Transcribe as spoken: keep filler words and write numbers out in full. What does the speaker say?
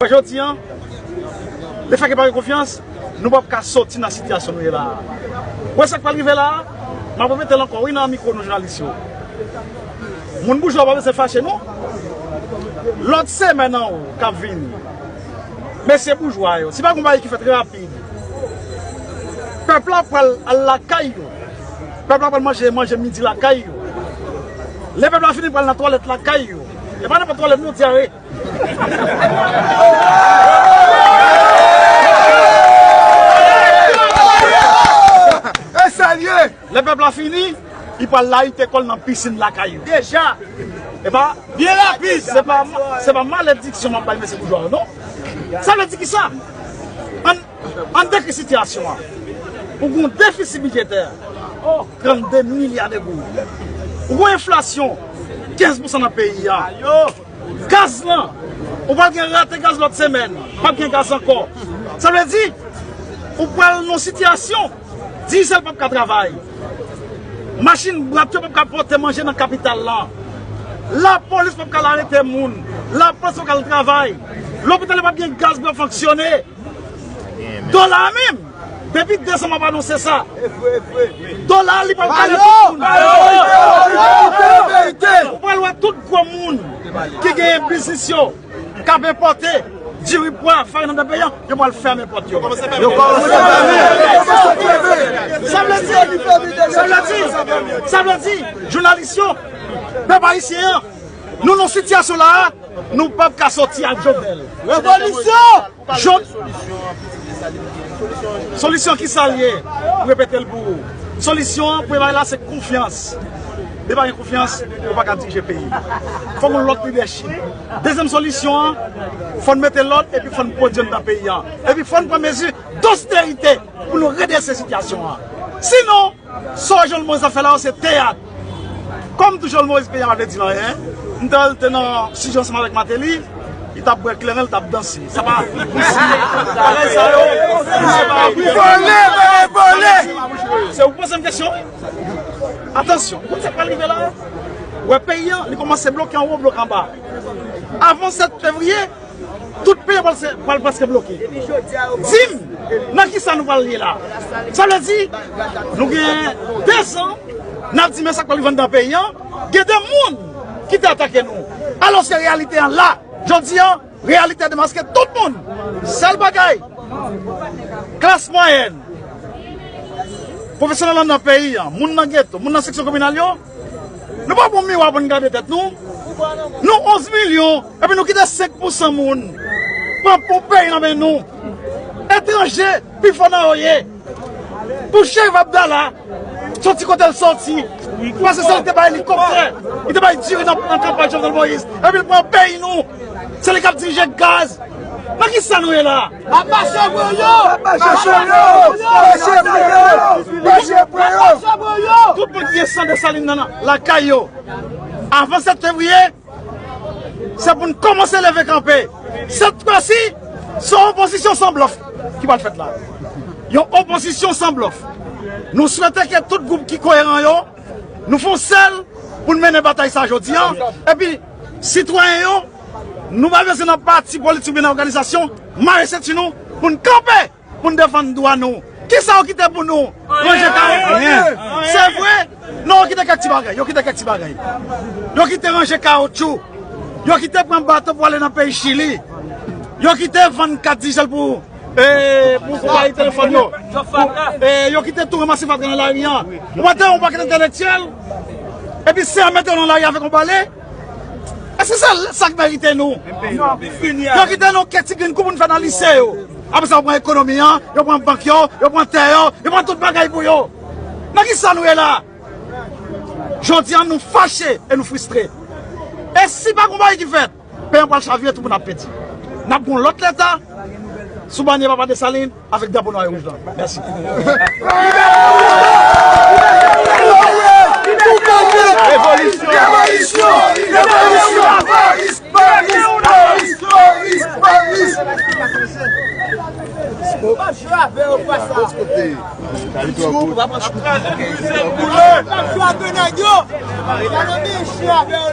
Jodi a, lefètke pa gen konfyans, nou p ap ka soti nan sitiyasyon nou ye la a. Ou wè sa k pral rive la a? M ap repete l ankò, wi, nan mikwo nou, jounalis yo. Moun boujwa pa bezwen fache, non. Lòt semèn anwo k ap vini, mesye boujwa yo, si pa gen yon bagay ki fèt rapid, pèp la pral al lakay yo. Pèp la pral manje, manje midi lakay yo. Lè pèp la fini, pral nan twalèt lakay yo. E pa nenpòt twalèt, non, dyare. E sa l ye. Lè pèp la fini, li pral layite kò l nan pisin lakay yo. Deja. E pa byen rapid. Se pa, se pa malediksyon m ap bay mesye boujwa yo, non. Sa vle di kisa? Ann, ann dekri sitiyasyon an. Ou gen yon defisi bidjetè, oh, trannde milya de goud. Ou gen yon enflasyon kenz pousan nan peyi a. Gaz lan, ou pral gen rate gaz lòt semèn, p ap gen gaz ankò. Sa vle di, ou pral nan sitiyasyon, Digicel p ap ka travay. Machin bwat yo p ap ka pote manje nan kapital lan. Lapolis p ap ka al arete moun. Lapolis p ap ka al travay. Lopital yo p ap gen gaz pou yo fonksyone. Dola a menm, depi dezanm m ap anonse sa. Dola a, li pral kale tout moun. Ou pral wè tout gwo moun ki genyen biznis yo k ap enpòte diri, pwa, farin anndan peyi a, yo pral fèmen pòt yo. Yo kòmanse fèmen. Sa vle di, sa vle di, sa vle di, jounalis yo, pèp ayisyen an, nou nan sitiyasyon la a, nou p ap ka soti ak Jovenel. Revolisyon! Jod-, solisyon ki sa l ye? M repete l pou ou. Solisyon an, premye bagay la, se konfyans. Depi pa gen konfyans, ou pa ka dirije peyi. Fòk yon lòt lidèchip. Dezyèm solisyon an, fò n mete lòd epi fò n pwodui anndan peyi a. Epi fò n pran mezi dosterite pou nou redrese sitiyasyon an. Sinon, sa Jovenel Moïse ap fè la yo se teyat. Kòm tou Jovenel Moïse peyi a pa vle di l anyen, m te, te nan sijè ansanm avèk Martelly, li t ap bwè kleren, li t ap danse. Sa pa, bagay sa yo, se pa vole, vole, vole. Se ou poze m kesyon? Atansyon, ou konn sa k pral rive la? Ou wè peyi an, li kòmanse bloke anwo, bloke anba. Avan sèt fevriye, tout peyi a pral se, pral prèske bloke. Di m, nan kisa nou pral ye la? Sa vle di, nou gen dezan, n ap di men sa k pral rive anndan peyi an, gen de moun ki te atake nou. Alòske reyalite an la, jodi an, reyalite a demaske tout moun. Sèl bagay, klas mwayèn, pwofesyonèl anndan peyi an, moun nan geto, moun nan seksyon kominal yo, nou pa pran miwa pou n gade tèt nou. Nou onz milyon, epi nou kite senk pousan moun pran pou peyi nan men nou. Etranje pi fò nan yo ye. Pou Chérif Abdallah soti kote l soti, paske se li ki te bay elikoptè, li te bay diri nan, nan kanpay Jovenel Moïse, epi l pran peyi nou. Se li k ap dirije gaz. Nan kisa nou ye la? Ap mache pou yo! Ap mache pou yo! Mache pou yo! Mache pou yo! Tout moun ki gen san Desalin nan, nan lakay yo, avan sèt fevriye, se pou n kòmanse leve kanpe. Sèt fwa si, se yon opozisyon san blòf ki pral fèt la. Yon opozisyon san blòf. Nou swete ke tout gwoup ki koyeran yo, nou fè yon sèl pou n mennen batay sa jodi an. Epi, sitwayen yo, nou pa bezwen nan pati politik oubyen nan òganizasyon, mare senti nou pou n kanpe, pou n defann dwa nou. Kisa yo kite pou nou? Ranje kawo? Anyen. Se vre? Non, yo kite kèk ti bagay. Yo kite kèk ti bagay. Yo kite ranje kawotchou. Yo kite pran bato pou ale nan peyi Chili. Yo kite vann kat Digicel pou, e, pou konpayi telefòn yo. E, yo kite tou ranmase fatra nan lari an. Ou pa te wè yon pakèt entèlektyèl, epi se an mete yo nan lari avèk yon bale? Èske se sa k merite nou? Yo kite nou kèk ti grenn kou pou n fè nan lise yo. Apre sa, yo pran ekonomi an, yo pran bank yo, yo pran tè yo, yo pran tout bagay pou yo. Nan kisa nou ye la? Jodi an, nou fache e nou fristre. E si pa gen yon bagay ki fèt, peyi an pral chavire, tout moun ap pèdi. N ap gen yon lòt Leta sou banyè Papa Desalin, avèk drapo nwa e wouj lan. Mèsi. Revolisyon! Revolisyon! Revolisyon! Paris! Paris! Paris! Paris! Paris! Manje avè yo, pasa. Manje avè nèg yo. Manje avè yo.